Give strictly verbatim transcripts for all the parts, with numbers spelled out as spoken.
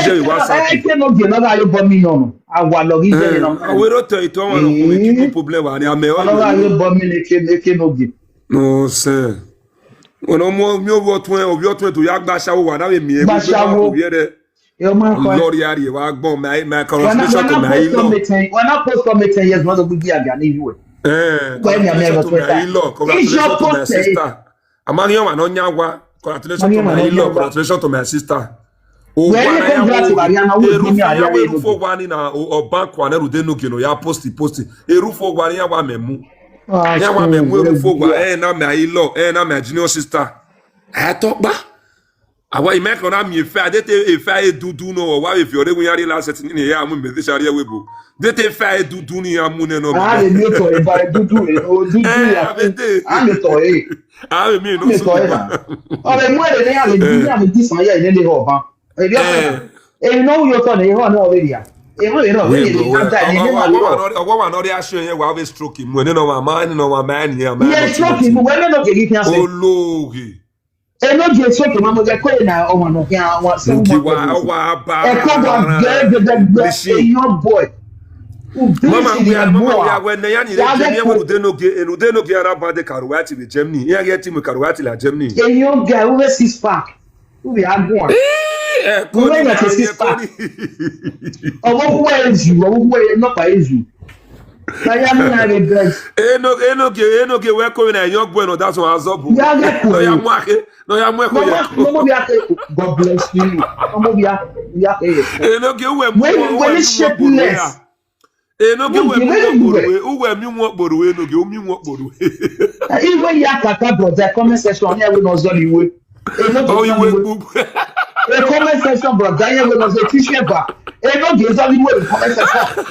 Ẹ, ẹ, eke no gie ne ọ gha ye obọ mi nọ nọ. A wa lọ ghi jẹ nọ. Awero tẹ ito wọn no kumi ki problem wa ni amẹ ọ. Ọ gha ye obọ mi ne eke, eke no gie. No sẹ. Wọn mu mi ovbi ọtuẹn, ovbi ọtuẹn to ya gba ashawo wa na vbe miẹn. Gba ashawo. Ovbi ẹre. Yo, ma kọ. Lọri a rhie vbe agbọn, my, my congratulations to my in-law. When I post for me ten years, mother will be again in you. Eh, congratulations to my in-law, congratulations to my sister. A ma ghi ọmwa ne ọ yan wa. Congratulations to my in-law, congratulations to my sister. Owa na ya wo, erhufo ya wo erhufo wa ni na, ọ bank wa ne rhunmwuda enogie ne ọ ya post, post. Erhufo wa ni ya wa mẹ mu. Ya wa mẹ mu erhufo wa, ẹ na my in-law, ẹ na my junior sister. A tọ kpa. Awa imẹ kan na miẹn efa, de te efa edudu nọ, ọ wa vbe viọ re wẹ iran rhie last set ni, ya mu mẹ de sha rhie ẹvbo ebo. De te efa edudu ni ya mu nẹ nọ. A vbe miẹn otọ eba edudu re, odudu ya. A vbe miẹn nọ so. Ọ vbe mu ẹre ne a vbe di, a vbe di san ya ne le ho ban. Eri ọkọ. Eri no yo tọ ne ho ne ọ vbe ria. Ero ero vbe ni ka da ni ne ma lo. Ọwọ wa nọ rhie asho yẹn wa vbe stroke mu, ne nọ ma ma, ne nọ ma ma ni ya ma. Ye stroke mu, wẹ ne no ke gi fian se. Ologhi. Eno Jesu ke ma mo je ko na ọmwa nọ khian wa se. Nki wa, wa ba. Ẹ kọ wa gẹ gẹ gẹ gẹ, your boy. Mama, we are, mama, we are, when they are in Germany, we do no ge, and do no ge ara ba de Karwati with Germany. Yeah, get him Karwati la Germany. Eyo ga, we six pack. We are going. Eh, eh, we are six pack. Ọmọ kú wẹ̀ ẹ̀ jù, ọmọ kú wẹ̀ ẹ̀ nọ́pà ẹ̀ jù. Enogie, Enogie, wẹ ko na yọ gbe no, that's one azobu. Ya mu akhe, no ya mu akhe. No mo bi akhe. God bless you. No mo bi akhe. Enogie, uwẹ mu, uwẹ mu shapeless. Enogie, uwẹ mu okporo we, uwẹ mi mu okporo we, Enogie, u mi mu okporo we. Iwe ya kaka brother, comment section, ni awe no zọ iwe. Enogie, iwe gbu. E comment section, brother, ni awe no zọ tissue ba. Enogie zọ iwe comment section.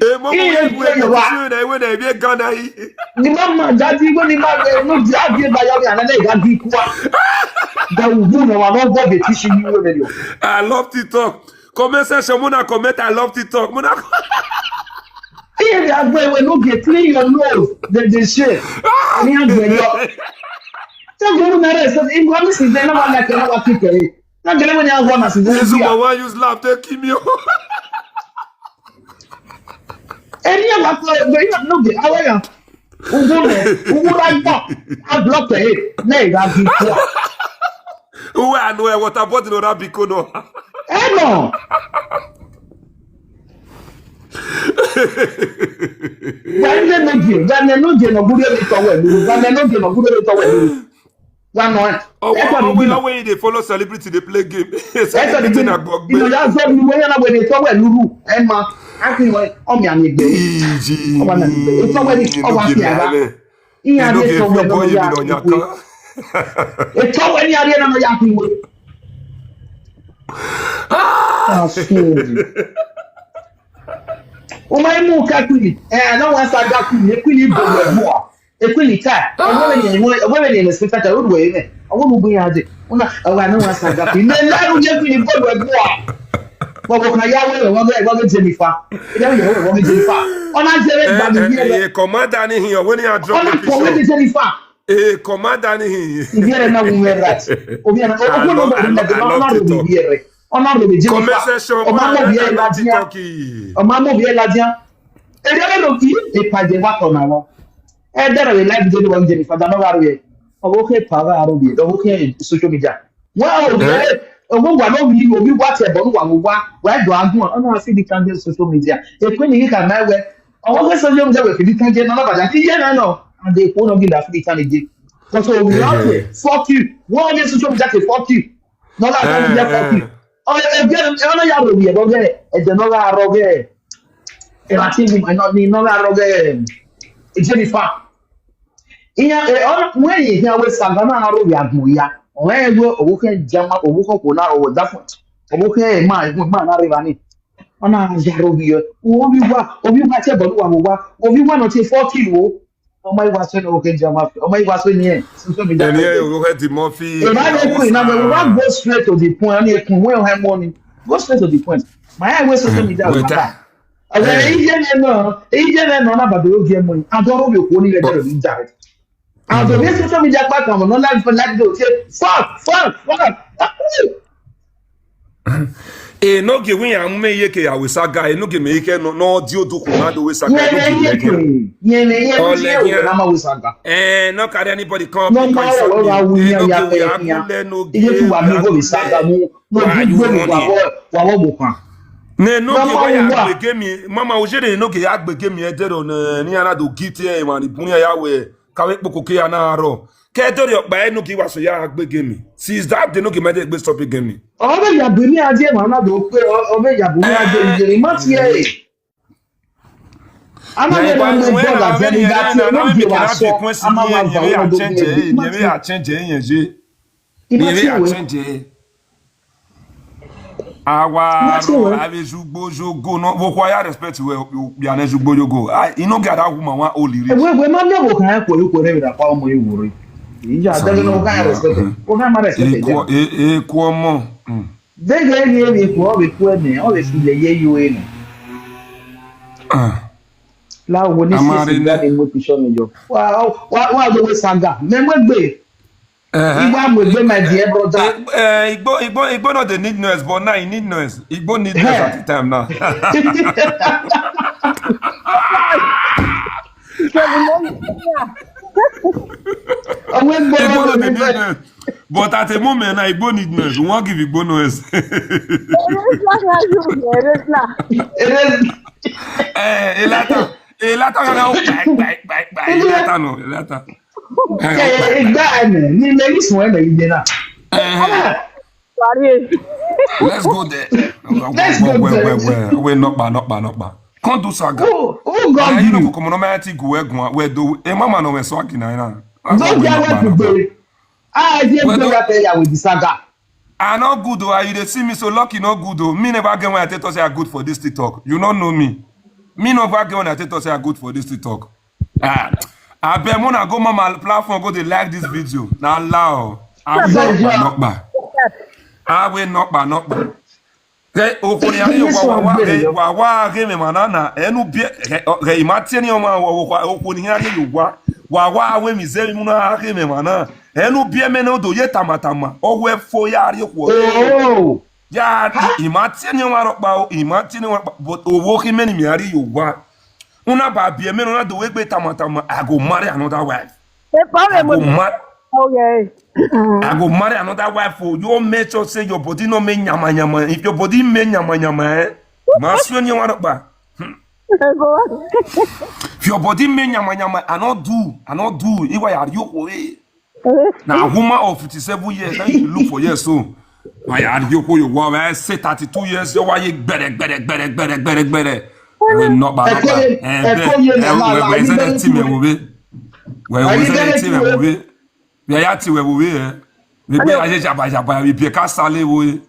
Emo mo iye iwe ne wa. Iwe na, iwe na, iwe Ghana yi. Ni ma ma, daddy, iwe ni ma ve, no, daddy, ba ya mi, ana na ga di kua. Da ugu na wa no go be teach you we yo. I love TikTok. Comment section, muna comment, I love TikTok. Muna. Iye ya gbe we no get clean your nose. They, they share. Ni a gbe yo. Tell you na rest. In what is there no one like no one kick it. Na gele we ni a one as. This one use laugh take kill me. Eni a wa ko be ina no ge awe ya. Ugu me, ugu ra gba. A block e, ne ga gi ko. Uwe anu e water bottle no ra biko no. E no. Wa ne no ge, wa ne no ge no gure ni to we lu. Wa ne no ge no gure ni to we lu. Wa nọ ẹ. Ọwọ, ọwọ, ọwọ, he dey follow celebrity dey play game. Celebrity na gbọgbe. Ino ya zọ mi, wẹ ya na wẹ de tọ wẹ luru. Ẹ ma, a kì í wẹ, ọmọ àmì ẹgbẹ. Iji. Ọmọ àmì ẹgbẹ. Ètò wẹ ni, ọwọ àti àrà. Ìyá de tọ wẹ lọ ya ìwé. Ètò wẹ ni àrẹ náà ya ìwé. Ah, sorry. O ma mu ka kuli. Eh, no wa sa ga kuli, kuli bo wẹ mo. Ekweli ka, ọwọ́ rẹ̀ ni, ọwọ́ rẹ̀ ni ẹ̀rẹ̀ sí fẹ́ta, ó rù ẹ̀rẹ̀, ọwọ́ gbogbo yẹn adé. Wọ́n náà, ọwọ́ àná wọn sàgá fi, ilé lẹ́rù jẹ́ kí ni bọ́ọ̀lù ẹ̀gbọ́n wa. Gbogbo kan yá wẹ́rẹ̀ wọ́n gẹ́, wọ́n gẹ́ Jennifer. Ilé ìyàwó rẹ̀ wọ́n gẹ́ Jennifer. Ọ̀nà jẹ́rẹ̀ gbà mí bí ẹ̀rẹ̀. Ẹ, commander ni hin, ọ̀wé ni a drop picture. Ọ̀nà kọ̀wé ni Jennifer. Ẹ, commander ni hin. Ìbí ẹ̀rẹ̀ náà wù mí right. Òbí ẹ̀rẹ̀, I love, I love, I love TikTok. Ọ̀nà rẹ̀ bí Jennifer. Comment section, ọmọ amọ̀ bí ẹ̀ ladian. Ọmọ amọ̀ bí ẹ̀ ladian. Èrè rẹ̀ ló kí, ìpàdé wa kọ̀ náà wọn. Ẹ dẹ́rẹ̀ rẹ̀ live video wọn Jennifer, dáná wa rẹ̀. Ọwọ́ kẹ́ pa wa rọ̀ bí, ọwọ́ kẹ́ social media. Wọ́n á rò bí ẹ, ọwọ́ wà lórí omi wá tẹ̀ bọ̀ ní wà wọ́n wá, wà á dùn àgùn, ọ̀nà àfi di kánjẹ́ social media. Èpè nìyí kà máa wẹ̀. Ọwọ́ kẹ́ social media wẹ̀ fi di kánjẹ́ náà bàjá, kí yẹn náà nọ. Àdé èkó náà bí là fi di kánjẹ́. Kọ́sọ̀ òmìnira ọ̀tẹ̀, fuck you. Wọ́n á ní social media kẹ́ fuck you. Nọ gha rọ vbe fuck you. Ọ, ẹgbẹ, ẹ, ọ na ya rọ vbe ẹbọ ghe, ẹdẹ nọ gha rọ ghe. Ẹ ma ti ni, ẹ nọ, ni nọ gha rọ ghe, ẹ, Jennifer. Iyan, ẹ, ọ, wẹ ye iyan wẹ sangana na rọ vbe agbọn ya. Ọ ẹ wẹ, ọwọ kẹ jama, ọwọ kọ kọ na, ọwọ da fun. Ọwọ kẹ ma, ma na rre vba ni. Ọ na ya rọ vbe, obi wa, obi wa te bọ lu wa vbe owa. Obi wa nọ te fuck you o. Ọmọ Igbo asọ ne oke jama, ọmọ Igbo asọ ni ẹ, social media. Ẹni ẹ, o hẹ di Murphy. Ẹ bá lè kú iná bẹ, we wan go straight to the point. Ẹni ẹkùn wẹ ọhẹ mọ ni. Go straight to the point. Ma ya wẹ social media wẹ ta. Ọwẹ iye nẹ nọ, iye nẹ nọ na bàbá yóò jẹ mọ ni. Adọrọ mi kò ní rẹ jẹ mi direct. Adọrọ mi social media pa kan nọ live, live do ṣe fuck, fuck, fuck. Enogie wẹ iran mu mẹ iyeke ya wẹ saga, Enogie mẹ ikhẹ nọ, nọ di odukhunmwu na do wẹ saga, Enogie mẹ ikhẹ. Yẹn mẹ, yẹn mẹ, Ọ lẹ yẹn khian. Na ma wẹ saga. Eh, no carry anybody come No pick on ma wẹ Sunday. Wa wu iyan ya Enogie mẹ wẹ iyan. Akule Enogie. Iye tu wa mi go wẹ saga mu, no Why gi you gbe mi wa running? Wọ, wa wọ mo kan. Ne No Enogie ma wẹ ya wa. Gbe game, mama, ujere Enogie ya gbe game ẹdẹrọ ne, ne iran na do gi te emwa ni bun iran ya wẹ, ka vbe kpokoko ya na rọ. Ke ẹdẹrọ ọkpa Enogie wa so ya gbe game. Since that day, Enogie ma de gbe stop game. Ọ vbe ya bu mi a die ma na do kpe, ọ, ọ vbe ya bu mi a die, Eh, ujere, ma tie e. A ma na vbe na mu bọọlu azẹ ni ga tie, na vbe Enogie wa sọ, a ma wa va ọdọ gbe game. Mẹ vbe ya change e, yẹn ye. I ma Mẹ vbe tie ya wẹ. Change e. Awa I ma tie wẹ. Aro, avbe zugbo yogo nọ, vbe okhuo ya respect wẹ, okpia nẹ zugbo yogo. Ah, Enogie a da wu ma wa oli rich. Ẹwẹ, ẹwẹ, ma miẹn vbe okhan ẹkhuẹ, ẹkhuẹ rẹ vbe da kpa ọmọ ye vbo rre. Iya, So, dẹghe ne okhan ya respect. Okhan ma respect Eku, ya. E, eku ọmọ. Mm. Dẹghe ne emwi eku, ọ vbe ku ẹmwẹ, ọ vbe file ye yo enu. Ah. La wo ni Amare sisi ne. Ga ni mu picture ni yo. Wa, wa, wa do we saga. Mẹ mu egbe. Eh. Igbo amuegbe, my dear brother. Eh, eh, Igbo, Igbo, Igbo no dey need noise, but now he need noise. Igbo need noise at the time now. Ọmọ Igbo Igbo no no dey need need noise. But at a moment now, Igbo need noise. We wan give Igbo noise. Erezla, erezla. Erezla. Eh, Elata. Elata, no, no, bye, bye, bye, bye. Elata, no, Elata. Igba ẹnẹ, ni mẹ ni sun ẹnẹ iye na. Eh, let's go there. Let's go there. Wẹ, wẹ, wẹ, wẹ, wẹ, nọkpa, nọkpa, nọkpa. Come do saga. Who, who got you? Ọna, you know, koko mo no ma ti gu ẹguan, wẹ do, e mama no wẹ so agi na na. Don't get away today. Ah, I dey go that area with the saga. I no good o, you dey see me so lucky, no good o. Me never get when I take talk say I good for this TikTok. You no know me. Me never get when I take talk say I good for this TikTok. Ah, abeg, una go mama platform, go dey like this video. Na lao. Awe nọkpa nọkpa. Awe nọkpa nọkpa. Ghe okhuo ni a rhie wa, wa, wa, ghe, wa, wa ghe mwẹ emwa na na. Enu biẹ, ghe, ghe, I ma tie ni ọmwa, okhuo ni a rhie ye owa. Wa, wa wẹ emwi zẹ emwi mu na ghe mwẹ emwa na. Enu biẹ mẹ ne ọ do ye tama tama. Ọ wẹ fo ya rhie okhuo. Oh. Ya, I ma tie ni ọmwa rhọkpa o, I ma tie ni ọmwa rhọkpa, but owo khin mẹ ni mẹ a rhie ye owa. Una ba biẹ mẹ ne ọ na do wẹ egbe tama tama, I go marry another wife. Epa vbe I go mo mar-, okay. I go marry another wife o. You make sure say your body no make nyama nyama. If your body make nyama nyama, eh, ma suẹ ni ọmwa rhọkpa. Hmm. If your body make nyama nyama, I no do, I no do. Iwa ya rhie okhuo re. Na woman of fifty-seven years, now you look for years so. Why are you go your wife? I say thirty-two years, you why you gbere, gbere, gbere, gbere, gbere, gbere. We not bad, not bad. Eh, eh, we, we say that team, eh, we be. We, we say that team, eh, we be. We are yati, we, we, eh. We be a jaba, jaba, we be a castle, we.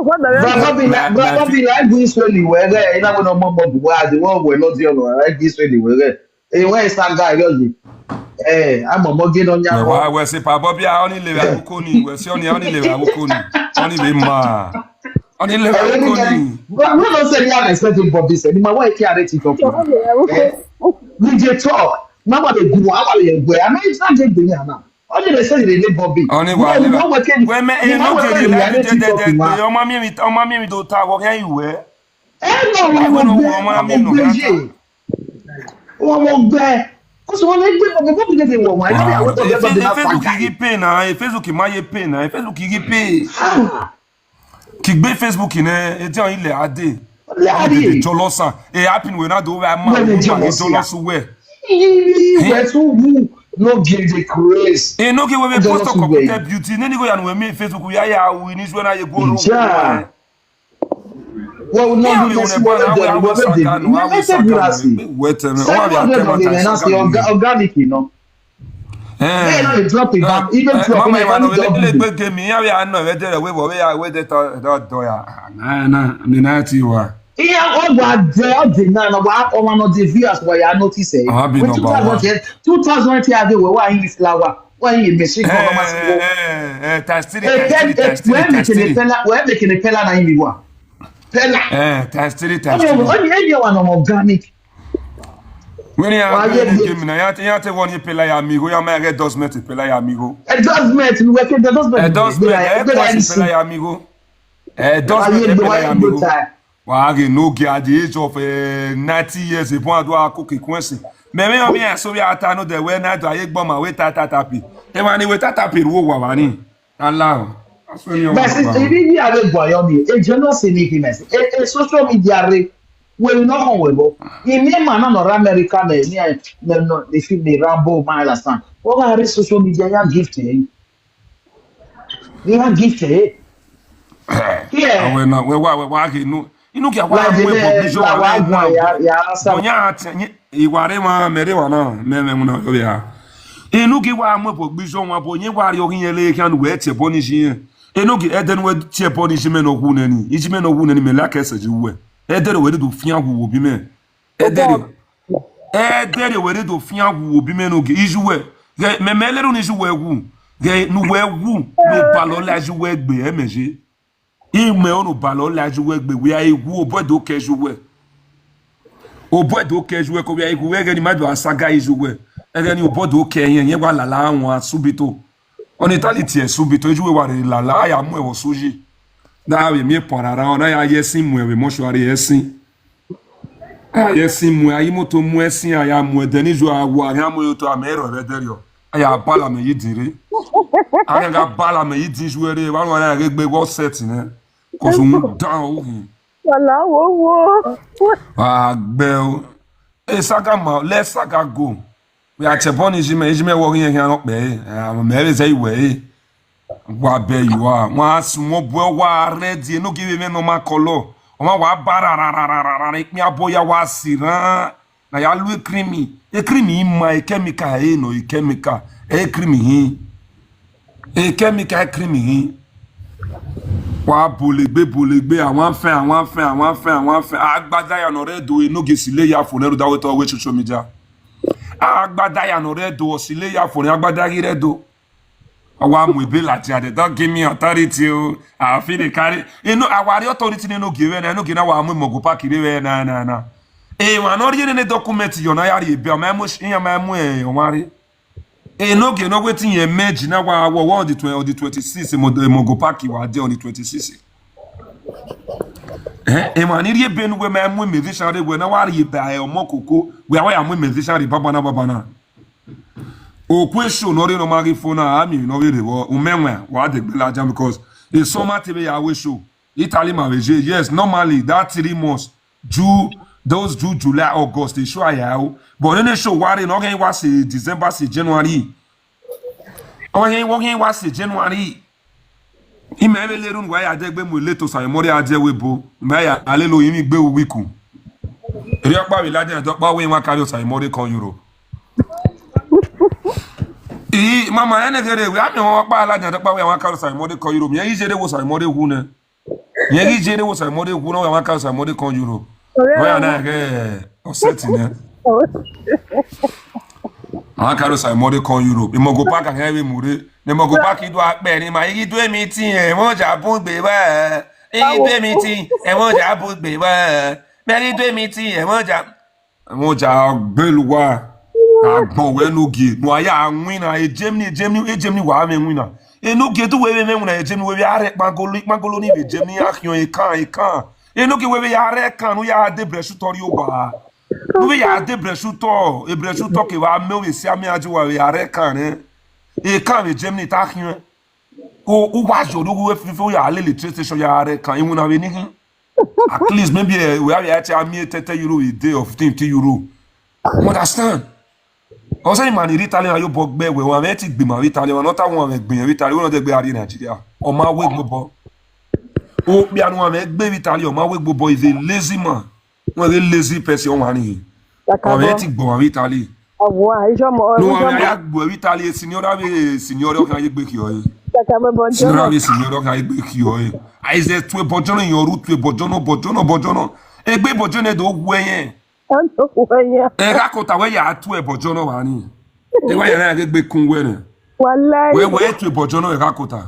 Brother, be like, brother, be like this when you were there. You never know, mama, why the one we not there, like this when you were there. Ewa saga yo yi. Eh, amọmọ ghe nọ yan. Wa wẹ se pa Bobby a, ọni levbe awuko ni, wẹ se ọni, ọni levbe awuko ni. Ọni vbe ma. Ọni levbe awuko ni. Bro, we don't say we are respecting Bobby, say, ma wa ki are TikTok. Eh, we dey talk. Ma wa dey go, a wa dey go. I mean, it's not just the man. Ọni dey say they dey Bobby. Ọni wa leva. Wẹ mẹ, e no get the life, de, de, de, de. Ọmọ mi, ọmọ mi do ta, wọ kẹ iwe. Eh, no, ọmọ mi no, ọmọ mi no. Wọn mọ gbẹ. Kò sí wọn lè gbé bọ̀bọ̀ bọ̀bọ̀ gẹ́gẹ́ wọ̀ wọ́n. Ẹ̀yà bí àwọn tó yẹ bọ̀bọ̀ náà Facebook fàjà. Yìí pay na, eh, Facebook máa yẹ pay na, eh, Facebook yìí pay. Ah. Kì í gbé Facebook nẹ, ẹ jẹ́ ilẹ̀ adé. Ilẹ̀ adé. Jọlọ́sà, ẹ happen wẹ̀ náà dó wẹ̀ máa ń jọlọ́sù wẹ̀. Ìwẹ̀ tún wù ló gèdè grace. Ẹ no ke wẹ̀ post ọkọ̀ kúkẹ́ beauty, nẹ́ni kò yà nù wẹ̀ mí Facebook yà yà wù ní ṣúwẹ́ náà yẹ gbóró. Ìjà. Well, no, you may see what they do, what they do. You may say grassy. Wait a minute. Say what they do, they may not say orga-, organic, you know. Eh. They don't drop it back. Even drop it, mama, you want to drop it. Gbege mi, ya we are no, we dey, we, we are, we dey to, to, to, ya. Na, na, mi na ti wa. Iya, o wa de, o de na, na wa, o wa no the viewers, wa ya notice, eh. Abi no ba wa. Two thousand, two thousand ti a de we wa in flower. Why you machine cover my school? Eh, eh, eh, times three, times three, times three, times three. Where making a pella? Where making a pella na in the one? Pella. Eh, times three, times three. Only, only, only one of organic. When you are doing the game now, you have to, you have to one pella ya amigo, you might get endorsement pella ya amigo. Endorsement, we get endorsement. Endorsement, eh, pella ya amigo. Eh, those men, wa ye egbe, wa ye egbe ta. Wa ghe ne ogie at the age of, eh, ninety years, ebọn a do a ko ke kuẹn sin. Mẹ mwẹ ọmọ iran so vbe a ta nodẹ wẹ na do a ye egbe ọma wẹ ta ta ta pe. Emwa ni wẹ ta ta pe ru owa vba ni. Ala o. That's when you But want to ibi ni a vbe gua yọ ni, e jealousy ni ki mẹ. E, e social media re, wẹ ne ọ họn wẹ bọ. Imi ma na nọ ra America mẹ, ni a, mẹ nọ, they feel me Rambo, ma understand. Ọ gha re social media ya gift, eh. They are gifted. Yeah. Awe na, wẹ wa, wẹ wa ghe inu. Inu ke wa mu ebo gbizo wa wa gba ya, ya sa. Oyan ati, iwa re ma, mẹ re wa na, mẹ, mẹ mu na yo ya. Inu ke wa mu ebo gbizo wa bo, yin wa ri oghi yẹn le khian wẹ tie ẹbọ ni ji yẹn. Inu ke ẹdẹ ne wẹ tie ẹbọ ni ji mẹ nọ wu nẹ ni. Iji mẹ nọ wu nẹ ni, mẹ la kẹsẹ ji wẹ. Ẹdẹ re wẹ do fian wu obi mẹ. Ẹdẹ re, ẹdẹ re wẹ re do fian wu obi mẹ ne ogie, iye uwẹ. Ghẹ, mẹ, mẹ lere unu iye uwẹ wu. Ghẹ ne uwẹ wu, ne obalọ la iye uwẹ gbe, ẹ mẹ ye. Imẹ ọnrẹn obalọ la iye uwẹ gbe, wẹ a i wu, obọ do kẹ iye uwẹ. Obọ do kẹ iye uwẹ, ko wẹ a i wu, ẹghẹ ne ima do a saga iye uwẹ. Ẹghẹ ne obọ do kẹ yẹn, yẹn wa lala wan subito. Ọni tali tie subito, iye uwẹ wa rre lala, a ya mu ẹvbo su yi. Da vbe miẹn pọn rara, ọ na ya ye ẹsin mu ẹvbo mọshuari ẹsin. A ye sin mu, a ye imoto mu ẹsin, a ya mu ẹdẹ ni ju a wa, a gha mu ẹre otọ, a mẹ rọ vbe ẹdẹrriọ. A ya bala mẹ ye idin rre. A gha gha bala mẹ ye idin ju ẹre, wa rua na ghe gbe wọ set nẹ. Cause u dan u hin. Wala wo wo. A gbẹ o. E saga ma, let saga go. Wẹ a tie ẹbọ ni iye mẹ, iye mẹ wọ ghi yẹn khian nọ kpẹ ẹre. A, mẹ vbe zẹ iwẹ ẹre. Wa bẹ you are. Wa suẹn obọ, wa ready, enogie vbe mwẹ ne ọ ma kọlọ. Ọ ma wa ba ra ra ra ra ra ra, ikpia bọ ya wa si ran. Na ya lu cream. E cream i ma, e chemical e nọ, e chemical. E cream hin. E chemical, e cream hin. Wa bolegbe, bolegbe, àwọn fẹ́, àwọn fẹ́, àwọn fẹ́, àwọn fẹ́. Agbada ya nọ rẹ do, enogie si le ya fo nẹ ru da wẹ tọ wẹ social media. Agbada ya nọ rẹ do, ọ si le ya fo nẹ, agbada ghi rẹ do. A wa mu ebe ladian, they don't give me authority o. I feel the carry. You know, a wa rhie authority ne enogie vbe na, enogie na wa mu Imogo Park rre vbe na, na, na. Emwa ne ọ rhie nene document yọ na ya rhie ebe, ọ ma mu, iran ma mu, eh, ọmwa rre. Enogie ne ọ wẹ te iran merge na wa wọ, wọ on the twenty, on the twenty-six, Imo-, Imogo Park wa de on the twenty-six. Eh, emwa ni rhie ebe ne uwẹ ma mu musician rre, wẹ na wa rhie ebe a ọmọ koko, wẹ a wa ya mu musician rre baba na, baba na. Okue show ne ọ rre ne ọ ma ghi fo na, a miẹn emwi ne ọ vbe rre vbọ, u mẹ wẹn, wa degbe ladian, because esọma te vbe ya wẹ show. Italy ma vbe ye, yes, normally, that three months, Ju-, those Ju-, July, August, e show a ya ru. But nene show wa rre ne ọ ghi wa sẹ December, sẹ January. Ọ ghi, ọ ghi wa sẹ January. Imẹ vbe lere unu wa ya dẹgbe mu ile to Osaemọre a die ẹvbo ebo. Imẹ ya lele orinmwi gbe ru wiku. Erriọ ọkpa vbe ladian, ẹdẹ ọkpa wẹ iran carry Osaemọre kọn Europe. I, mama, ẹnẹ ghe rre, wẹ a miẹn ọmwa ọkpa ladian, ẹdẹ ọkpa wẹ iran carry Osaemọre kọn Europe. Irẹn ghi ye rre wẹ Osaemọre wu nẹ. Irẹn ghi ye rre wẹ Osaemọre wu nẹ, wẹ iran carry Osaemọre kọn Europe. Ọrẹ Wẹ a o. Na ghe upset nẹ. Iran carry Osaemọre kọn Europe. Imogo Park a ghi vbe mu rre. Ne Imogo Park do a kpẹ ni ma, I ghi do meeting, ẹmwẹ ọja bun gbe wẹ. I ghi do meeting, ẹmwẹ ọja bun gbe wẹ. Mẹ ghi do meeting, ẹmwẹ ọja. Ẹmwẹ ọja gbelu wa. Agbọn wẹ ne ogie. Ne uwa ya winna, e Germany, e Germany, e Germany wa mwẹ winna. Enogie te uwẹ vbe mwẹ winna, e Germany wẹ vbe a rre kpangolo, kpangolo ni vbe Germany, a khian ekan, ekan. Enogie wẹ vbe ya rre ekan, ne u ya de brush utọ rrie owa. Ne u vbe ya de brush utọ, e brush utọ kevbe amẹ, u vbe si amẹ aje uwa vbe ya rre ekan nẹ. Ekan vbe Germany ta khian. O, u wa yọ rrie ogho wẹ fifo ya lele train station ya rre ekan, iwinna vbe ni khin. At least maybe, eh, wẹ a vbe a tie a miẹn thirty euro a day or fifty euro. You understand? Ọ sẹ ima ni rre Italy, a yo obọ gbe wẹ, wa mwẹ ti gbe ima vbe Italy, wa nọ ta wa mwẹ gbe vbe Italy, wẹ nọ dẹgbe a rrie Nigeria. Ọ ma wẹ gbobọ. Okpia ne uwa mwẹ gbe vbe Italy, ọ ma wẹ gbobọ, is a lazy man. Wẹ ghe lazy person, ọ wa ni. Ọ mwẹ ti gbe ọmwa vbe Italy. Ọwa, ijo mo, no, ijo wa mo. Ya gbe vbe Italy, senior vbe senior, ọ kha ye gbe khiọ e. Kaka mo bo Senior vbe senior, ọ kha ye gbe khiọ e. A is a tue bọjọ nọ, yọ ru tue bọjọ nọ, bọjọ nọ, bọjọ nọ. Egbe bọjọ nọ do wẹ yẹn. Ẹn, wẹ yẹn. Ẹ gha kota wẹ ya tue bọjọ nọ wa ni. Ẹ wa ya na ghe gbe kun wẹ nẹ. Wallahi. Wẹ, wẹ tue bọjọ nọ, ẹ gha kota.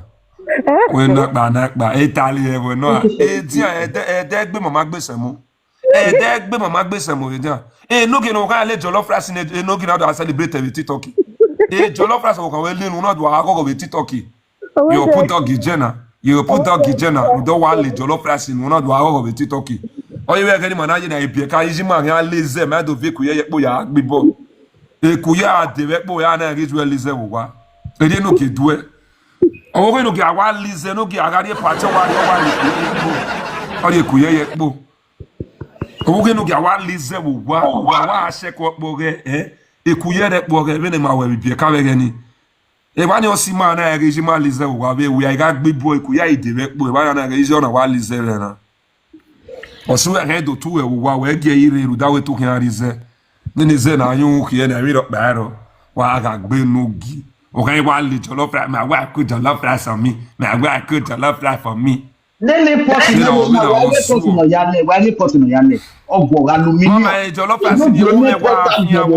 Eh? Wẹ na kpa, na kpa. Italy ẹ wẹ nọ. E dia, ẹdẹ, ẹdẹ gbe mama gbe sẹmu. Ẹdẹ gbe mama gbe sẹmu vbe dia. Enogie ne ọ kha le jollof rice ne enogie na do a celebrate vbe TikTok. E jollof rice ọ kha wẹ le nu na do a ghọghọ vbe TikTok. Your put dog is Jenna. Ye put down Gijena, rhunmwuda wa le jollof rice ne u na do aghọghọ vbe TikTok. Ọ ye vbe ẹghẹ ne ima na ye na ebiẹ ka iji ma khian le zẹ, ma do viọ eku ye ẹkpo ya gbe ibọ. Eku ye a de vbe ẹkpo ya na ghi ju ẹre le zẹ vbe owa. Erriọ Enogie duẹ. Ọ vbe Enogie a wa le zẹ, Enogie a gha rrie party, ọ wa rrie, ọ wa rrie eku ye ẹkpo. Ọ rrie eku ye ẹkpo. Ọ vbe Enogie a wa le zẹ vbe owa, owa wa shẹkọ kpọ ghẹ, eh? Eku ye ẹre kpọ ghẹ, vbene ma wẹ vbe ibiẹka vbe ẹghẹ ni. Evba ni ọ si ima na ẹre ghi iji ma le zẹ vbe owa vbe wia, I gha gbe ibọ eku ya i de vbe ẹkpo, evba na ẹre ghi iji ọna wa le zẹ vbe na. Ọ sẹ uwẹ khian do tu wẹ vbe owa, wẹ gie ẹre rre rhunmwuda wẹ te u khian rrie zẹ. Nene zẹ na yunmwu khian na, emwi rhọkpa ẹrọ. Wa gha gbe Enogie. Ọ khian wa le jollof rice, ma wa cook jollof rice for me. Ma wa cook jollof rice for me. Nene pot Enogie na, wa ghe pot nọ ya lẹ, wa ghe pot nọ ya lẹ. Ọguọ gha lu mi. Mama, e jollof rice ni, Enogie, u mẹ wa fian,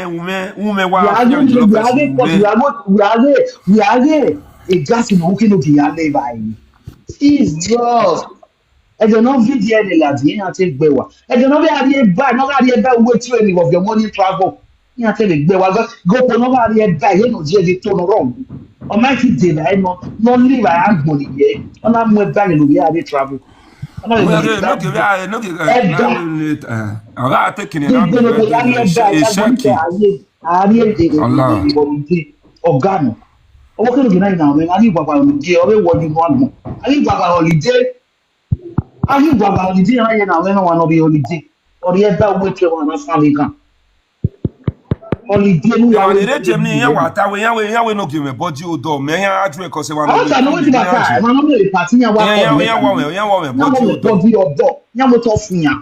u mẹ, u mẹ wa fian jollof rice, u mẹ. Wa ghe, wa ghe, wa ghe, e gas ne u ke Enogie ya lẹ evba ẹre. Jesus. Ẹdẹ ne ọ vidio ẹre ladian, iran te gbe ẹre wa. Ẹdẹ ne ọ vbe a rhie ba, ne ọ gha rhie ba uwu train vbe ọviọ ọmọ ni travel. Iran te vbe gbe ẹre wa. Gokpo ne ọ gha rhie ba, ẹre ne ọ die ẹre to ne ọ rrọọ. Ọ ma ki de evbare nọ, ne ọ la evbare agbọn ni ye. Ọ na mu ẹba ne ovbi a rhie travel. Ọ na vbe mu ẹba. Ẹba. Ọ gha te kene na mu ẹba, a rhie, a rhie, e, e, e, holiday. Ọga nọ. Ọvbokhan Enogie na, na mwẹ, a ghi gbagba holiday, ọ vbe wọ yi unu agbọn. A ghi gbagba holiday. A ghi gbagba holiday, iran ye na mwẹ ne ọmwa ne ọ rhie holiday. Ọ rhie ẹba uwu train, wa na fan vbe ghan. Holiday ne u ya Emwa ne rre Germany, iran wa ta wẹ, iran wẹ, iran wẹ Enogie mwẹ body odọ, mẹ iran a ju ẹkọ sẹ wa. Ọ ta ne wẹ ti ba ta, emwa ne ọ miẹn party iran wa kọ. Iran wẹ, iran wẹ body odọ. Iran wẹ tọ fian.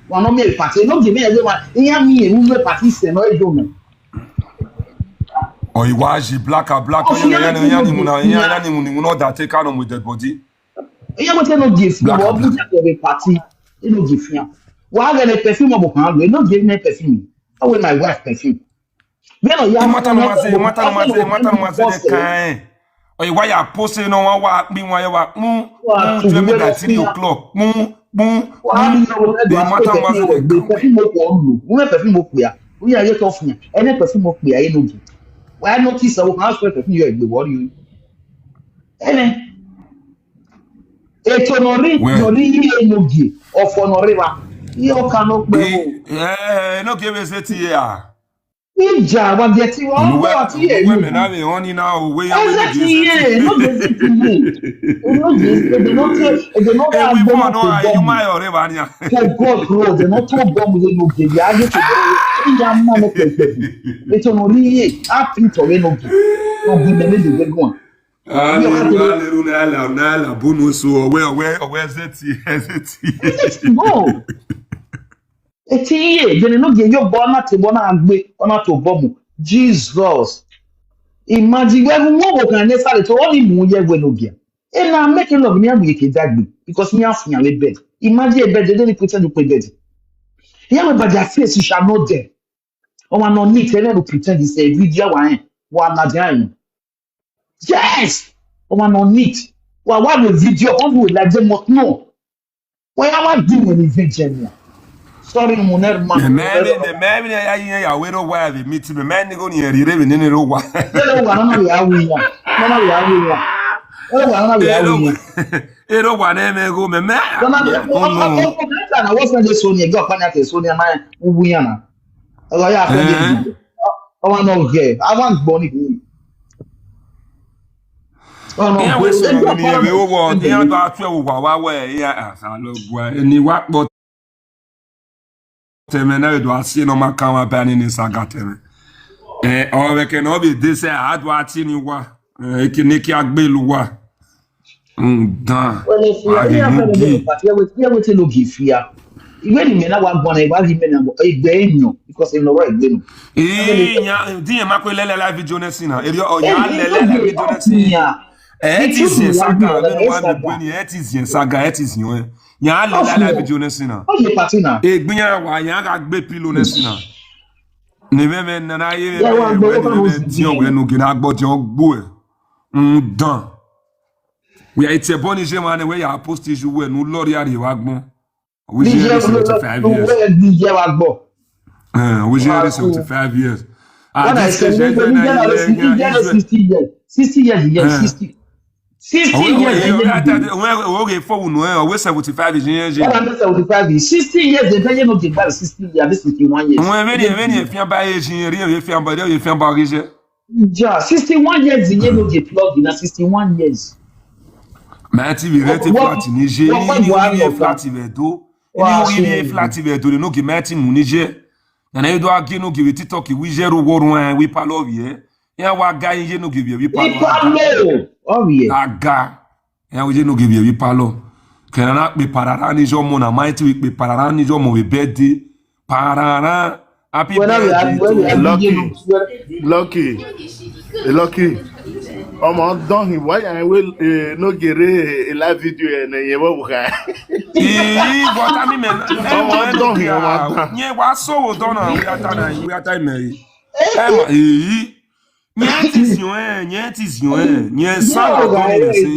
Wa ne ọ miẹn party, Enogie mwẹ ẹgbẹ wa, iran miẹn unu party sẹ ne ọ do mẹ. Ọ i wa ji black and black, iran, iran ni mu na, iran ni mu ni mu na da take out with dead body. Iran wẹ te Enogie fian, wa bu ja vbe party, Enogie fian. Wa ghẹ ne perfume ọvbokhan lo, Enogie ne perfume. I wear my wife perfume. Vbene ọ ya imata ne ọ ma zẹ, imata ne ọ ma zẹ, imata ne ọ ma zẹ ne kaẹn. Ọ i wa ya post ne ọmwa wa kpin wa ya wa kpun, kpun, twenty by three o'clock, kpun, kpun, kpun. Imata ne ọ ma zẹ ne kaẹn. Perfume okpia ọ lo, u mwẹ perfume okpia, u ya ye tọ fian, ẹnẹ perfume okpia Enogie. Wa notice ọvbokhan sẹ perfume yọ egbe vbe ọ rrie. Ẹnẹ. Eto ne ọ rre, ne ọ rre iye Enogie, ọfọ ne ọ rre evba. Iye ọka ne ọ kpẹ vbo. Eh, Enogie vbe zẹ tie a. Ija, wa biẹ ti wa, wa ti ye. Uwẹ mẹ na vbe họn ni na, uwẹ ya wẹ Enogie zẹ tie. Enogie zẹ tie. Enogie, ẹdẹ ne ọ te, ẹdẹ ne ọ gha gbe ọmọ to bọ mu. To God road, ẹdẹ ne ọ to bọ mu ye Enogie, ya ye to bọ mu. Iya ma ne kpẹkpẹ. Eto ne ọ rre iye, a print ọre Enogie. Ọ gbe mẹ ne de guan. Aleru, aleru, na la, na la, bunu so, ọwẹ, ọwẹ, ọwẹ, zẹ tie, zẹ tie. No. Eti ye, vbene Enogie ye obọ na te obọ na gbe, ọ na to obọ mu. Jesus. Imagine, wẹ gu wọn ọvbokhan ne sare to, ọ ni mu ye wẹ Enogie. Ena make love ni a mu ye ke dagbe, because iran fian vbe bed. Imagine a bed, they don't pretend to play bed. Iran wẹ, but their face, you shall know them. Ọmwa ne ọ neat, ẹmwẹ ne pretend is a video wa rẹn, wa na dia rẹn. Yes! Ọmwa ne ọ neat. Wa wa vbe video, ọ vbe like them must know. Wẹ ya wa di wẹ ni vẹ jẹ nia. Sorry, mu nẹ ma. Mẹ, mẹ, mẹ, mẹ, mẹ, ya, ya, ya, wẹ rọ wa vbe meet me. Mẹ, ni go ni ri re vbe nene rọ wa. Ẹ rọ wa, nọ na ya wi ya. Nọ na ya wi ya. Ẹ rọ wa, nọ na ya wi ya. Ẹ rọ wa ne mẹ go mẹ, mẹ. Nọ na ya, oh, no. Ọ, ọ, ọ, ọ, ọ, na wọ fẹ de so ni, ẹgbẹ ọkpa ni a ke so ni, a na wu ya na. Ọ ya fẹ de. Ọmwa ne ọ ghẹ, a wa gbọ ni. Iran wẹ sẹ ne vbe owa, iran do a tuẹ vbe owa wa wẹ, iran asa lọ gua, eni wa kpọ tẹmwẹ na vbe do a si ne ọ ma kan wa ba ni ne saga tẹmwẹ. Eh, ọ vbe kẹ ne ọ vbe de sẹ, a do a tie ni wa. Eh, eke ne ke a gbe lu wa. Ndan. Wẹ ne fia, iran fẹ ne Enogie fia, wẹ, iran wẹ te Enogie fia. Iwẹ ni mẹ na wa guan na, I wa ghi mẹ na, egbe enọ, because enọ wa egbe nọ. Ee, ya, di yẹn ma kue lẹlẹ live video nẹ sin na. Eri ọ ya lẹlẹ live video nẹ sin. Ẹ ti zin saga, vbene wa gbe ni, ẹ ti zin saga, ẹ ti zin ọẹn. Ya lẹlẹ live video nẹ sin na. Ọ ye party na. Egbe iran wa, ya gha gbe pillow nẹ sin na. Ne mẹ mẹ nana ye mẹ, mẹ ti ọwẹ nu gena gbọdiọn gbo ẹ. Ndan. Wẹ a tie ẹbọ ni je emwa nẹ, wẹ ya post issue wẹ ne u lọrria rrie vbe agbọn. Wẹ iye rre seventy-five years. Wẹ iye rre seventy-five years. At this stage, ẹgbẹ na ye, sixty years. Sixty years, yes, sixty. Sixty years, ọghe fo unu ẹ, ọghe seventy five years. Seventy five years, sixty years, they tell you no dey gba sixty years, abi sixty one years. Wọn veni veni efian ba eji ri efian ba ri efian ba ghi je. Ja, sixty one years ye no dey plug na, sixty one years. Ma ti vbe rent flat ni je, ni ni flat vbe do. Ni wi ye flat vbe do, no gi ma ti mu ni je. Na ne do a gie no gi vbe TikTok wi je ro wo ruẹn wi palọ vbiẹ. Iran wa ga iye no gi vbiẹ wi palọ. Palọ. Ọ vbiẹ. Aga. Iran wi je no gi vbiẹ wi palọ. Kẹrẹ na kpe parara ni je ọmọ na, ma ti wi kpe parara ni je ọmọ vbe birthday. Parara. Happy birthday to you. Lucky. Lucky. Lucky. Ọmọ dọhin, why are we no gere a live video ẹ ne yẹn vbe kha? Ii, but I mean, man, ọmọ dọhin, ọmọ dọhin. Yẹn wa so wo dọ na, we ata na, we ata imẹ. Ẹ ma, ii. Yẹn ti zion ẹ, yẹn ti zion ẹ, yẹn sa la dọ ni se.